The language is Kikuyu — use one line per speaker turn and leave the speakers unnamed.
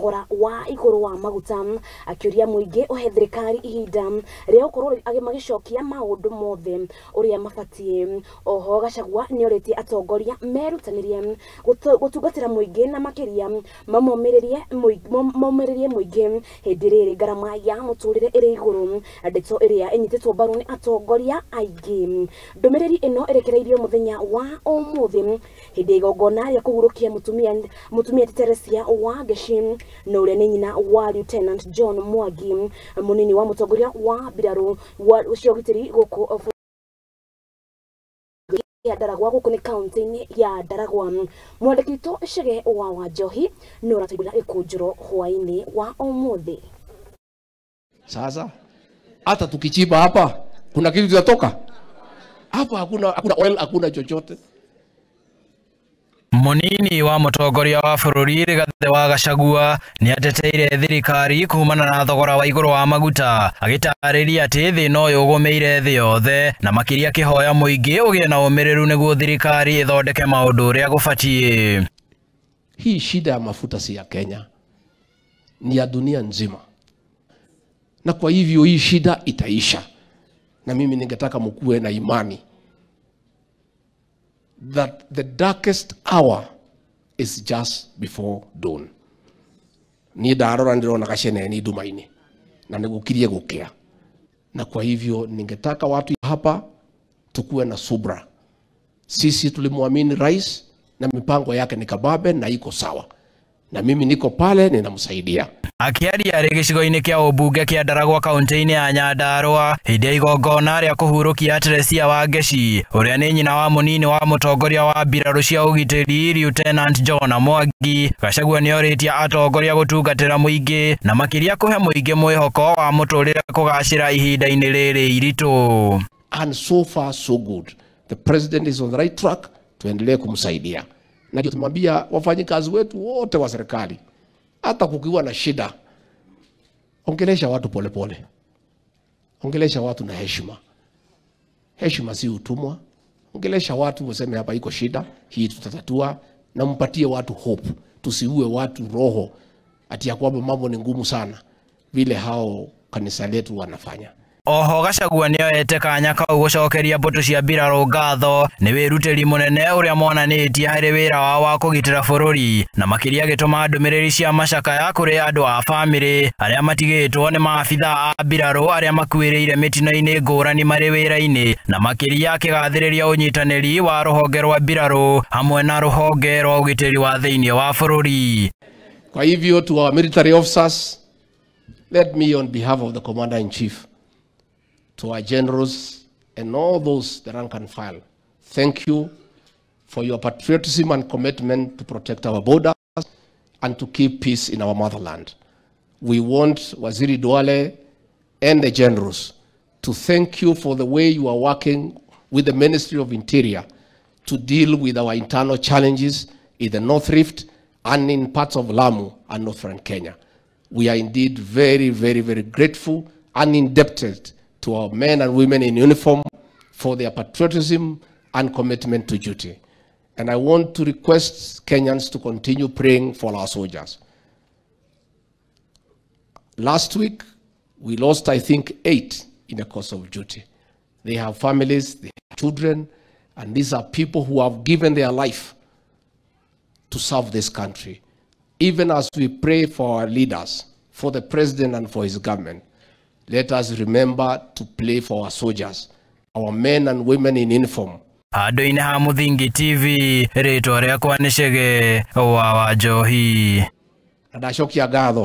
Thogora wa igũrũ wa maguta, akĩũria mũingĩ ũhe thirikari ihinda rĩa gũkorwo magĩcokia maũndũ mothe ũrĩa mabatiĩ. Oho Gachagua nĩorĩtie atongoria merutanĩrie gũtungatĩra mũingĩ na makĩria momĩrĩrie mũingĩ hĩndĩ rĩrĩ ngarama ya mũtũrĩre ĩrĩ igũrũ, ndeto ĩrĩa ĩnyitĩtwo mbaru nĩ atongoria aingĩ. Ndũmĩrĩri ĩno ĩrekereirio mũthenya wa ũmũthĩ hĩndĩ ya igongona rĩa kũhurũkia mũtumia Teresia Wangeci, na ũrĩa nĩ nyina wa Lieutenant John Mwangi, mũnini wa mũtongoria wa mbirarũ cia ũgitĩri gũkũ ya Ndaragwa, gũkũ nĩ kaunti-inĩ ya Ndaragwa. Mwandĩki witũ Chege wa Wanjohi nĩ ũratũigĩra gĩkũnjũro hwaĩ-inĩ wa ũmũthĩ.
Sasa hata tukichimba hapa kuna kitu kitatoka hapa? Hakuna, hakuna oil, hakuna chochote.
Munini wa mũtongoria wa bũrũri Rigathĩ wa Gachagua nĩ ateteire thirikari kumana na thogora wa igũrũ wa maguta, agĩtarĩria atĩ thĩna ũyũ ũgũmĩire thĩ yothe na makĩria akĩhoya mũingĩ ũgĩe na ũmĩrĩru nĩguo thirikari ĩthondeke maũndũ ũrĩa gũbatiĩ.
Hii shida ya mafuta si ya Kenya, ni ya dunia nzima, na kwa hivyo hii shida itaisha, na mimi ningetaka mkuwe na imani that the darkest hour is just before dawn. Ni ndarora ndirona gacene ni ndumaini na nigukirie gukia, na kwa hivyo ningetaka watu hapa tukuwe na subra. Sisi tulimwamini rais na mipango yake ni kababe na iko sawa, na mimi niko pale ninamsaidia.
Akĩaria arĩ gĩcigo-inĩ kĩa ũmbunge kĩa Ndaragwa kaunti-inĩ ya Nyandarua hĩndĩ ya igongona rĩa kũhurũkia Teresia Wangeci, ũrĩa nĩ nyina wa mũnini wa mũtongoria wa mbirarũ cia ũgitĩri Lieutenant John Mwangi, Gachagua nĩorĩtie atongoria gũtungatĩra mũingĩ na makĩria kũhe mũingĩ mwĩhoko wa mũtũrĩre kũgacĩra ihinda-inĩ rĩrĩ iritũ.
And so far so good. The president is on the right track, tuendelee kumsaidia. Na tumwambia wafanyikazi wetu wote wa serikali, hata kukiwa na shida, ongelesha watu polepole, ongelesha watu na heshima. Heshima si utumwa. Ongelesha watu useme hapa iko shida, hii tutatatua, na mpatie watu hope. Tusiue watu roho ati ya kwamba mambo ni ngumu sana vile hao kanisa letu wanafanya.
Oho Gachagua nĩoete kanya kau gũcokeria mbũtũ cia mbirarũ ngatho nĩ wĩrutĩri mũnene ũrĩa monanĩtie harĩ wĩra wao wa kũgitĩra bũrũri, na makĩria agĩtũma ndũmĩrĩri cia macakaya kũrĩ andũ a bamĩrĩ arĩa matigĩtwo nĩ maabitha a mbirarũ arĩa makuĩrĩire mĩtino-inĩ ngũrani marĩ wĩra-inĩ, na makĩria akĩgathĩrĩria ũnyitanĩri wa rũhonge rwa mbirarũ hamwe na rũhonge rwa ũgitĩri wa thĩinĩ wa bũrũri.
Kwa hivyo to our military officers, let me on behalf of the commander in chief, to our generals and all those the rank and file, thank you for your patriotism and commitment to protect our borders and to keep peace in our motherland. We want Waziri Duale and the generals to thank you for the way you are working with the Ministry of Interior to deal with our internal challenges in the North Rift and in parts of Lamu and Northern Kenya. We are indeed very, very, very grateful and indebted to our men and women in uniform for their patriotism and commitment to duty. And I want to request Kenyans to continue praying for our soldiers. Last week, we lost, I think, 8 in the course of duty. They have families, they have children, and these are people who have given their life to serve this country. Even as we pray for our leaders, for the president and for his government, let us remember to pray for our soldiers, our men and women in uniform.
Handũ-inĩ ha Mũthingi TV, rĩtwa rĩakwa nĩ Chege wa Wanjohi.
Na ndacokia ngatho.